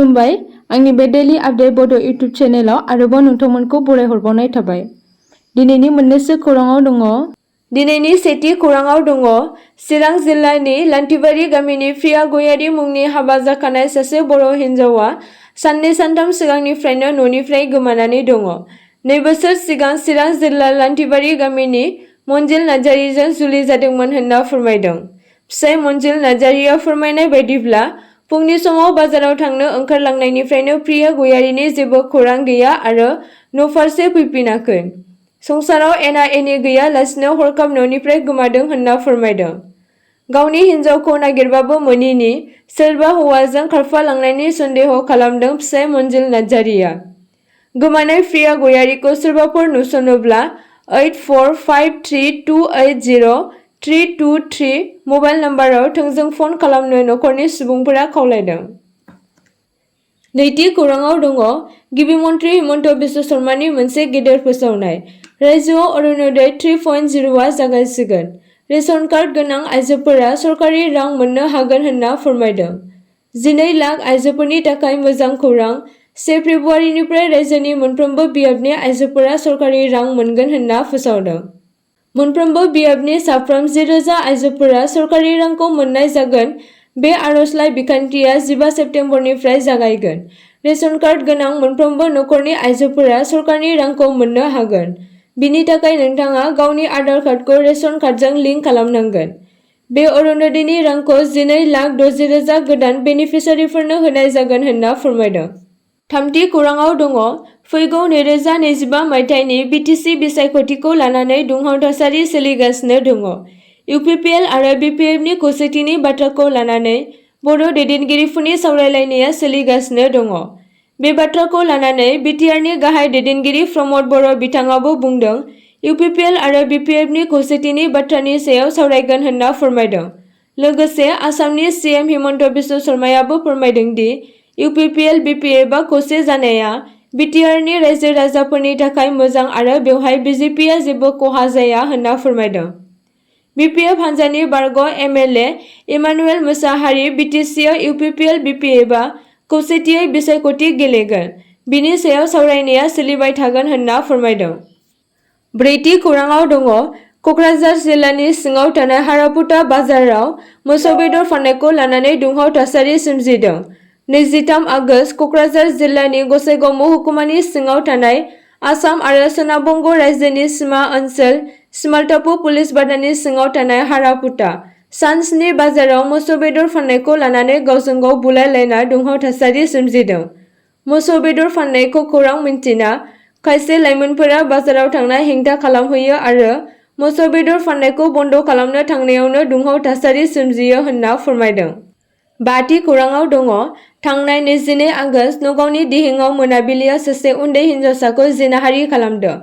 खुलुमबाय आंनि बे डेली आपडेट बड' इउटुब चेनेलाव आरोबाव नोंथांमोनखौ बरायहरबावनाय थाबाय। दिनैनि मोननैसो खौराङाव दङ। दिनैनि सेथि खौराङाव दङ चिरां जिल्लानि लान्थिबारि गामिनि प्रिया गयारी मुंनि हाबा जाखानाय सासे बर' हिन्जावा साननै सानथाम सिगांनिफ्रायनो न'निफ्राय गोमानानै दङ। 2 बोसोर सिगां चिरां जिल्ला लान्थिबारि गामिनि मन्जिल नार्जारीजों जुलि जादोंमोन होनना फोरमायदों। फिसाय मन्जिल नार्जारीया फोरमायनाय बायदिब्ला फुंनि समाव बाजाराव थांनो ओंखारलांनायनिफ्रायनो प्रिया गयारीनि जेबो खौरां गैया आरो न'फारसे फैफिनाखै। संसाराव एना एनि गैयालासिनो हरखाब न'निफ्राय गोमादों होनना फोरमायदों। गावनि हिन्जावखौ नागिरबाबो मोनिनि सोरबा हौवाजों खारफालांनायनि सन्देह खालामदों फिसाय मन्जिल नार्जारीया। गोमानाय प्रिया गयारीखौ सोरबाफोर नुसनोब्ला 8453280323 मबाइल नाम्बाराव थोंजों फन खालामनो नखरनि सुबुंफोरा खावलायदों। नैथि खौराङाव दङ गिबि मन्थ्रि हिमन्त बिश्व शर्मानि मोनसे गेदेर फोसावनाय। रायजोआव अरुणोदय 3.0 जागायसिगोन। रेशन कार्ड गोनां आइजोफोरा सरकारि रां मोननो हागोन होनना फोरमायदों। 12 लाख आइजोफोरनि थाखाय मोजां खौरां। 1 फेब्रुआरिनिफ्राय रायजोनि मोनफ्रोमबो बियाबनि आइजोफोरा सरकारि रां मोनगोन होनना फोसावदों। मोनफ्रोमबो बियाबनि साफ्रोम 10,000 आइजोफोरा सरकारि रांखौ मोननाय जागोन। बे आर'जलाइ बिखान्थिया 15 सेप्तेम्बरनिफ्राय जागायगोन। रेशन कार्ड गोनां मोनफ्रोमबो नखरनि आइजोफोरा सरकारनि रांखौ मोननो हागोन। बिनि थाखाय नोंथाङा गावनि आधार कार्डखौ रेशन कार्डजों लिंक खालामनांगोन। बे अरुणोदयनि रांखौ 12,60,000 गोदान बेनिफिसियारिफोरनो होनाय जागोन होनना फोरमायदों। थामथि खौराङाव दङ फैगौ 2025 मायथाइनि बिटिसि बिसायख'थिखौ लानानै दुंहाव थासारि सोलिगासिनो दङ। इउपिपिएल आरो बिपिएफनि खौसेथिनि बाथ्राखौ लानानै बड' दैदेनगिरिफोरनि सावरायलायनाया सोलिगासिनो दङ। बे बाथ्राखौ लानानै बिटिआरनि गाहाय दैदेनगिरि प्रमद बर' बिथाङाबो बुंदों इउपिपिएल आरो बिपिएफनि खौसेथिनि बाथ्रानि सायाव सावरायगोन होनना फोरमायदों। लोगोसे आसामनि सीएम हिमन्त बिश्व शर्मायाबो फोरमायदों दि इउपिपिएल बिपिएफआ खौसे जानाया बिटिआरनि रायजो राजाफोरनि थाखाय मोजां आरो बेवहाय बिजेपिआ जेबो खहा जाया होनना फोरमायदों। बिपिएफ हान्जानि बारग' एमएलए इमानुएल मोसाहारि बिटिसिआव इउपिपिएल बिपिएफआ खौसेथियै बिसायख'थि गेलेगोन। बिनि सायाव सावरायनाया सोलिबाय थागोन होनना फोरमायदों। ब्रैथि खौराङाव दङ क'क्राझार जिल्लानि सिङाव थानाय हारापुटा बाजाराव मोसौ बेदर फाननायखौ लानानै दुंहाव थासारि सोमजिदों। 23 आगस्त क'क्राझार जिल्लानि गसाइगाव महकुमानि सिङाव थानाय आसाम आरो सोनाब बंग रायजोनि सिमा ओनसोल सिमालटापु पुलिस बादानि सिङाव थानाय हारापुटा सान 7 बाजाराव मोसौ बेदर फाननायखौ लानानै गावजों गाव बुलायलायना दुंहाव थासारि सोमजिदों। मोसौ बेदर फाननायखौ खौरां मिन्थिना खायसे लाइमोनफोरा बाजाराव थांना हेंथा खालामहैयो आरो मोसौ बेदर फाननायखौ बन्द खालामनो थांनायावनो दुंहाव थासारि सोमजियो होनना फोरमायदों। बाथि खौराङाव दङ थांनाय 22 आगस्त नगावनि दिहिङाव मोनाबिलियाव सासे उन्दै हिन्जावसाखौ जिनाहारि खालामदों।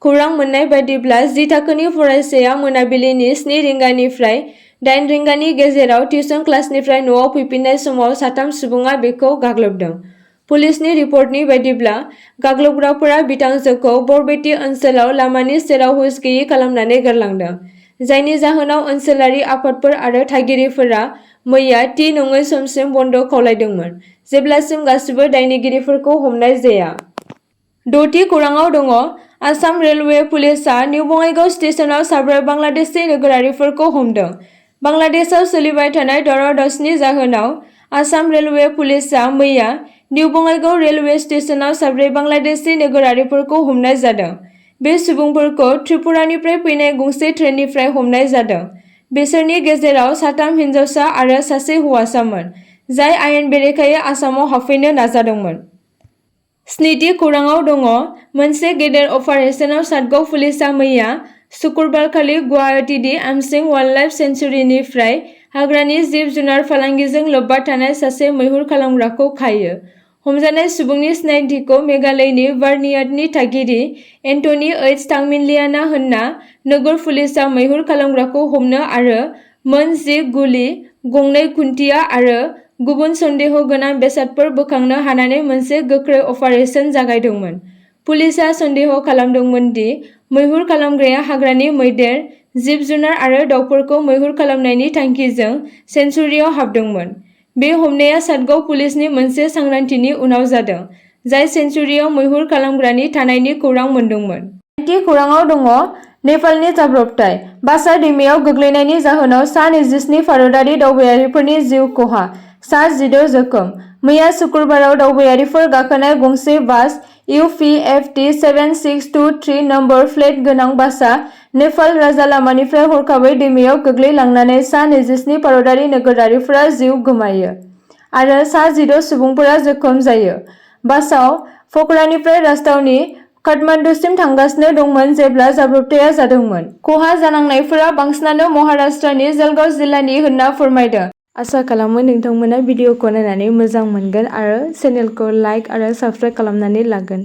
खौरां मोननाय बायदिब्ला 10 थाखोनि फरायसाया मोनाबिलिनि 7 रिंगानिफ्राय 8 रिंगानि गेजेराव टिउसन क्लासनिफ्राय न'आव फैफिननाय समाव 3 सुबुङा बेखौ गाग्लोबदों। पुलिसनि रिपर्टनि बायदिब्ला गाग्लोबग्राफोरा बिथांजोखौ बरबेटि ओनसोलाव लामानि सेराव हुस गैयै खालामनानै गारलांदों। जायनि जाहोनाव ओनसोलारि आफादफोर आरो थागिरिफोरा मैया थि नङै समसिम बन्द खावलायदोंमोन जेब्लासिम गासिबो दायनिगिरिफोरखौ हमनाय जाया। द'थि खौराङाव दङ आसाम रेलवे पुलिसआ निउ बङाइगाव स्टेशनाव 4 बांलादेशी नोगोरारिफोरखौ हमदों। बांलादेशआव सोलिबाय थानाय दावराव-दावसिनि जाहोनाव आसाम रेलवे पुलिसआ मैया निउ बङाइगाव रेलवे स्टेशनाव 4 बांलादेशी नोगोरारिफोरखौ हमनाय जादों। बे सुबुंफोरखौ त्रिपुरानिफ्राय फैनाय गंसे ट्रेननिफ्राय हमनाय जादों। बिसोरनि गेजेराव 3 हिन्जावसा आरो सासे हौवासामोन जाय आयेन बेरेखायै आसामाव हाबफैनो नाजादोंमोन। 7थि खौराङाव दङ मोनसे गेदेर अपारेसनाव चाटगांव पुलिसआ मैया सुक्रुबारखालि गुवाहाटी आमसिं वाइल्डलाइफ सेंक्सुरिनिफ्राय हाग्रानि जिब-जुनार फालांगिजों लोब्बा थानाय सासे मैहुर खालामग्राखौ खायो। हमजानाय सुबुंनि सिनायथिखौ मेघालयनि बार्नियाडनि थागिरि एन्टनी एच थांमिनलियाना होनना नोगोर पुलिसआ मैहुर खालामग्राखौ हमनो आरो मोन 10 गुलि, 2 खुन्थिया आरो गुबुन सन्देह गोनां बेसादफोर बोखांनो हानानै मोनसे गोख्रै अपारेसन जागायदोंमोन। पुलिसआ सन्देह खालामदोंमोन दि मैहुर खालामग्राया हाग्रानि मैदेर, जिब-जुनार आरो दावफोरखौ मैहुर खालामनायनि थांखिजों सेंक्सुरियाव हाबदोंमोन। बे हमनाया सातगाव पुलिसनि मोनसे सांग्रांथिनि उनाव जादों, जाय सेंचुरियाव मैहुर खालामग्रानि थानायनि खौरां मोनदोंमोन। दाइनथि खौरांआव दङ नेपालनि जाब्रबथाय। बासा दैमायाव गोग्लैनायनि जाहोनाव सा 27 भारतारि दावबायारिफोरनि जिउ खहा, सा 16 जोखोम। मैया सुक्रुबाराव दावबायारिफोर गाखोनाय गंसे बास UPFT 7623 नम्बर प्लेट गोनां बासआ नेपाल राजालामानिफ्राय हरखाबै दैमायाव गोग्लैलांनानै सा 27 भारतारि नोगोरारिफोरा जिउ गोमायो आरो सा 16 सुबुंफोरा जोखोम जायो। बासआव प'खरानिफ्राय राजथावनि काठमान्डुसिम थांगासिनो दंमोन जेब्ला जाब्रबथाया जादोंमोन। खहा जानांनायफोरा बांसिनानो महाराष्ट्रनि जलगाव जिल्लानि होनना फोरमायदों। आसा खालामो नोंथांमोना भिडिअखौ नायनानै मोजां मोनगोन आरो चेनेलखौ लाइक आरो साबस्क्राइब खालामनानै लागोन।